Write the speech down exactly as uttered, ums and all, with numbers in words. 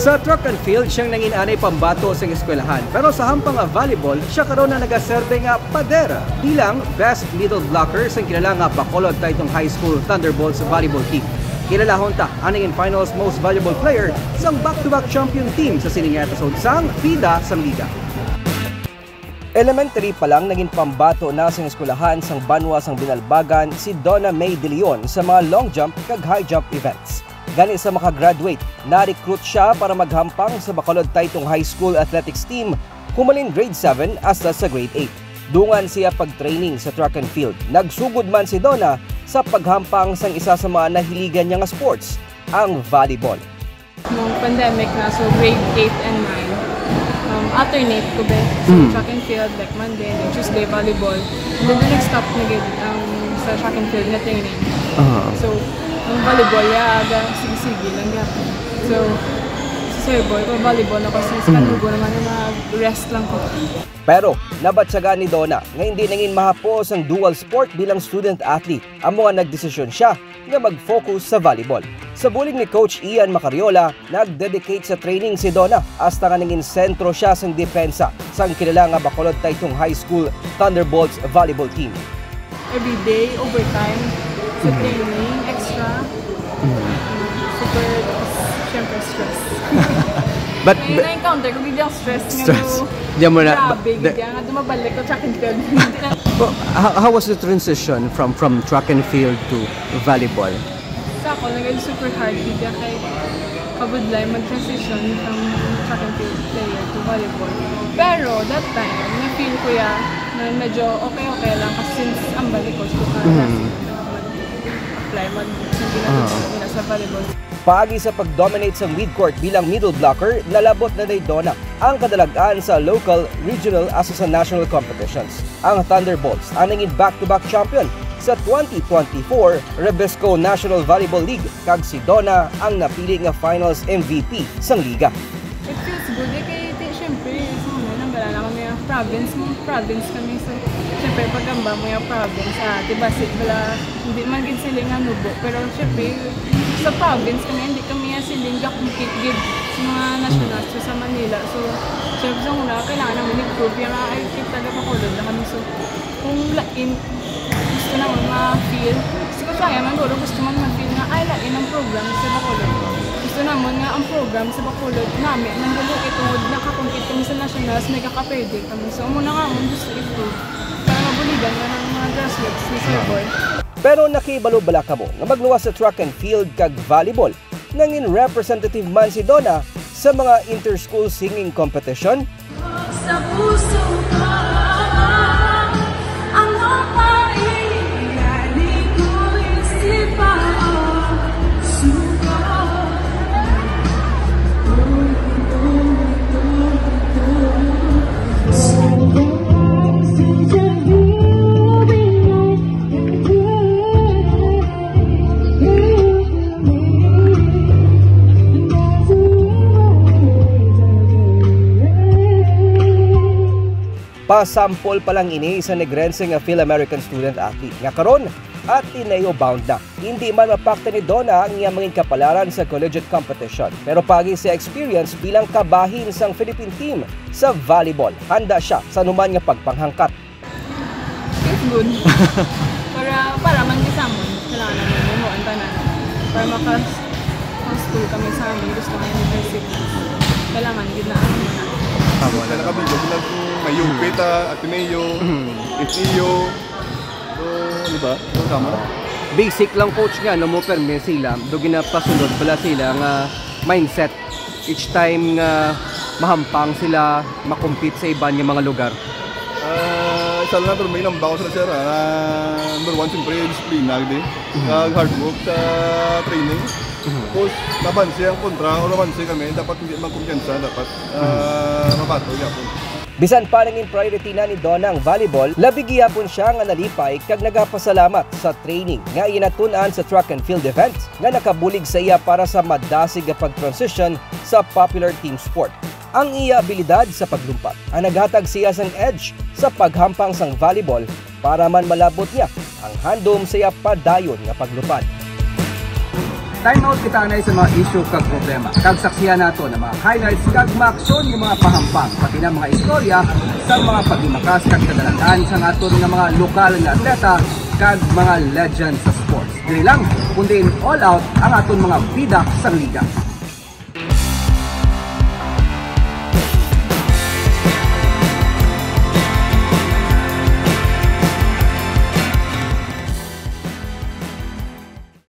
Sa track and field, siya ang nangin-anay pambato sang eskwelahan. Pero sa hampang nga volleyball, siya karon ang nagaserbe nga pader bilang best middle blocker sang kilala nga Bacolod Taytong High School Thunderbolts volleyball team. Kilalahon ta ang nangin finals most valuable player sang back-to-back champion team sa sining era sang FIDA sang liga. Elementary pa lang, naging pambato na sang eskwelahan sang banwa sang Binalbagan si Donna May De Leon sa mga long jump kag high jump events. Gani, sa makagraduate, na-recruit siya para maghampang sa Bacolod Taytong High School athletics team humalin grade seven hasta sa grade eight. Dungan siya pag-training sa track and field, nagsugod man si Donna sa paghampang sang isa sa mga nahiligan niya nga sports, ang volleyball. Nung pandemic na, so grade eight and nine, um, alternate ko, be. So, Mm. track and field, like, Monday, then Tuesday, volleyball. And then, the next stop na gid ang sa track and field nga training. Ah. So, ang volleyball, ya, aga, sige-sige lang gyapon. So, si Sir Boy, kung volleyball na kasi, sa Mm. kanugo naman, yung mga rest lang ko. Pero, nabatyagan ni Donna nga hindi nangin mahapos ang dual sport bilang student athlete, amo nga nagdesisyon siya nga mag-focus sa volleyball. Sa bulig ni Coach Ian Macariola, nag-dedicate sa training si Donna hasta nga nangin sentro siya sang depensa sang kilala nga Bacolod Taytong High School Thunderbolts volleyball team. Every day, overtime, sa Mhm. training, extra. Mhm. Super, syempre, stress. But, May but na-encounter ko, gid ang stress nga Stress. mo, Diyan mo na, grabe, ba-, gid the ang dumabalik ko track and field. Hindi na Well, how, how was the transition from, from track and field to volleyball? Sa ako, naging super hard, gid kay kabudlay mag-transition from track and field player to volleyball. Pero that time, na-feel ko ya na medyo okay-okay lang kasi since ang balik ko, so, Mhm. apply mag-, sa ginagawa Ah. nila sa volleyball. Paagi sa pag-dominate sa midcourt bilang middle blocker, nalabot na ni Donna ang kadalag-an sa local, regional, asa sa national competitions. Ang Thunderbolts ang nangin back-to-back champion sa twenty twenty-four Rebisco National Volleyball League, kag si Donna ang napili nga finals M V P sang liga. It feels good, eh, kay, ti-, syempre, sa una, nanggalan na kami ang province, mga province kami, so, syempre, pagamba mo yung province, ah, di ba, si, wala, hindi man gid sila nga nubo, pero, syempre, sa province kami, hindi kami nga sila nga compete gid sa mga national, so, sa Manila, so, syempre, sa una, kailangan namin i-prove yung, ah, ay, kita taga Bacolod na kami, so, kung lain, gusto naman ma-feel. Kasi kung sa amin, guro gusto man ma-feel nga, ay, lain ang program sa Bacolod. Gusto naman nga ang program sa Bacolod, nami, nang dali, eh, tungod nakakompete kami sa nationals, may kakapwede kami. So, amo na nga, amon gusto i-prove. Para mabuligan na ng mga grassroots ni Sir Boy. Pero nakibalo bala kamo nga magluwas sa track and field kag volleyball, nangin representative man si Donna sa mga inter-school singing competition? Sa puso ko, ang mapait na lingkod, isip pa ang suka. Pasampol pa lang ini sa Negrense nga Phil-American Student Athlete nga karon Ateneo bound na. Hindi man mapakta ni Donna ang iyang mga kapalaran sa collegiate competition, pero paagi sa experience bilang kabahin sang Philippine team sa volleyball, handa siya sa anuman nga pagpanghangkat. It's good. Para, para man gid sa amon, kailangan naman mo ang tanan. Para maka-, maka-school kami sa amon gusto nga university. Kailangan gid na ang muna. Tama na. Kaya nakabigo sila kung may U P ta, Ateneo, Mm. F E U. So, di ba? So, tama na. Basic lang, coach, nga, no, mo permi sila, do ginapasunod bala sila nga mindset each time nga mahampang sila, makompete sa iban nga mga lugar? Ah, isa lang, pero may nambako sila, sir, ah, number one, siyempre, disiplina, di? Mhm. Kag hard work sa training. Mhm. Tapos, nabanse ang kontra o nabanse kami, dapat hindi magkumpiyansa, dapat, ah, Mhm. mabato, yapon. Bisan pa nangin priority na ni Donna ang volleyball, labi gihapon siya nga nalipay kag nagapasalamat sa training nga iya natun-an sa track and field events nga nakabulig sa iya para sa madasig nga pag-transition sa popular team sport. Ang iya abilidad sa paglumpat ang naghatag siya sang edge sa paghampang sang volleyball para man malabot niya ang handom sa iya padayon nga paglupad. Time out kita anay sa mga issue kag problema. Kag saksihan nato ang mga highlights kag mga aksyon nga mga pahampang, pati na mga istorya sa mga paghimakas kag kadalanan sa aton nga mga lokal nga atleta kag mga legend sa sports. Diri lang, kundi in all out ang aton mga bida sa liga.